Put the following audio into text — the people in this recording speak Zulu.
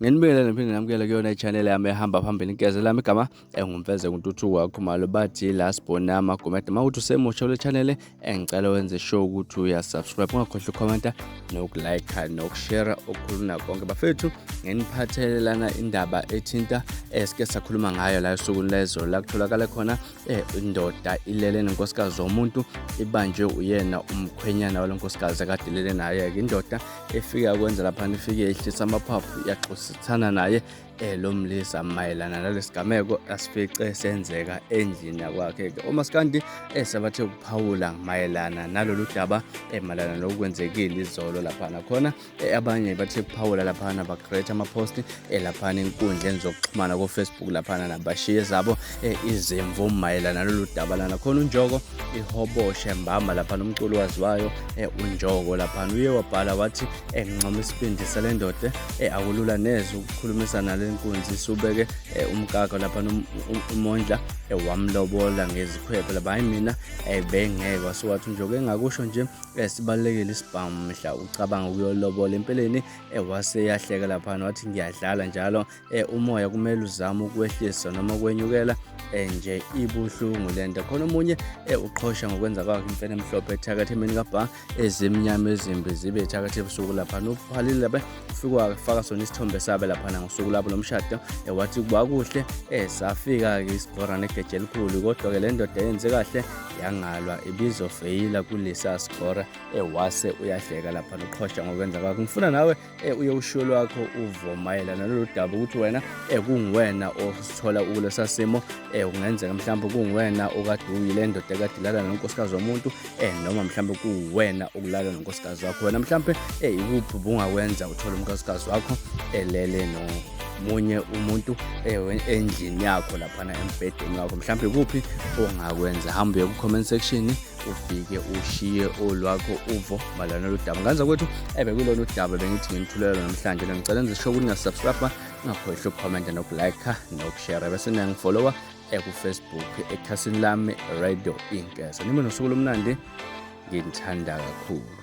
Nginibingelele ngiphinde namukele kuyona i-channel yami ehamba phambili inkeze lami igama engumfeze kuNtuthuko waKhumalo bathi last born amagumede. Uma uthi usemusha kule channel engicela wenze sure ukuthi uyasubscribe, ungakhohlwa ukukhomenta nokulike nokushare okukhulu konke. Bafethu, nginiphathele lana indaba ethinta esike sakhuluma ngayo la esukwini lezolo, la kutholakala khona indoda ilele nenkosikazi womuntu, ibanjwe uyena umkhwenyana wale nkosikazi akade ilele naye-ke. Indoda efika kwenza laphana ifike yehlisa amaphaphu, yaxoxisana naye lo mlisa mayelana nalesigameko asifice senzeka endlini yakwakhe-ke. Omasikandi sabathe ukuphawula mayelana nalolu daba, mayelana nokwenzekile izolo laphana khona. Abanye bathe kuphawula laphana, ba-create ama-post laphana enkundleni zokuxhumana ko-Facebook laphana, nabashiye zabo izimvo mayelana nalolu daba lana khona. UNjoko ihoboshe mbamba laphana, umculo waziwayo uNjoko laphana, uye wabhala wathi ngincoma isibindi sale ndoda, akulula neze ukukhulumisana nale nkunzi isubeke umkakho laphana umondla wamlobola ngezikhwephe lapha. Hayi, mina bengeke. Wasuwathi uNjoko engakusho nje, sibalulekile isibhamu mhla ucabanga ukuyolobola empeleni. Wase yahleka laphana wathi ngiyadlala njalo, umoya kumele uzame ukwehlisa noma ukwenyukela nje, ibuhlungu lento khona. Omunye uqhosha ngokwenza kwakhe imfene emhlophe ethakatha emini kabha, ezimnyama ezimbi zibe ethakatha ebusuku laphana. Uphalile lapha, ufike wafaka sona isithombe sabe laphana ngosuku labo lomshado, wathi kwakuhle, safika-ke isigora negeje elikhulu, kodwa-ke le ndoda yenze kahle yangalwa, ibizofeyila kulesa sigora. Wase uyahleka lapha noqhosha ngokwenza kwakho. Ngifuna nawe uye ushiyo lwakho uvo mayelana nalolu daba, ukuthi wena kunguwena osithola kulesa simo, kungenzeka mhlawumbe kunguwena okade uyile ndoda ekade ilala nonkosikazi womuntu, noma mhlawumbe kuwena okulala nonkosikazi wakho. Wena mhlawumbe ikuphi ubungakwenza uthole unkosikazi wakho elele nomunye umuntu endlini yakho laphana embhedeni wakho? Mhlawumbe ikuphi ongakwenza? Hamba uye ku-comment section, ufike ushiye olwakho uvo mayelana nalolu daba. Nganza kwethu ebekulona udaba bengithi nginithulela namhlanje. Ngicela nenze sure ukuthi niyasubscribe, ungakhohlwa ukukhomenta nokulike nokushare, bese niyangifollowa ku-Facebook ekhasini lami Radio Inkeza. Nibe nosuku lomnandi, nginithanda kakhulu.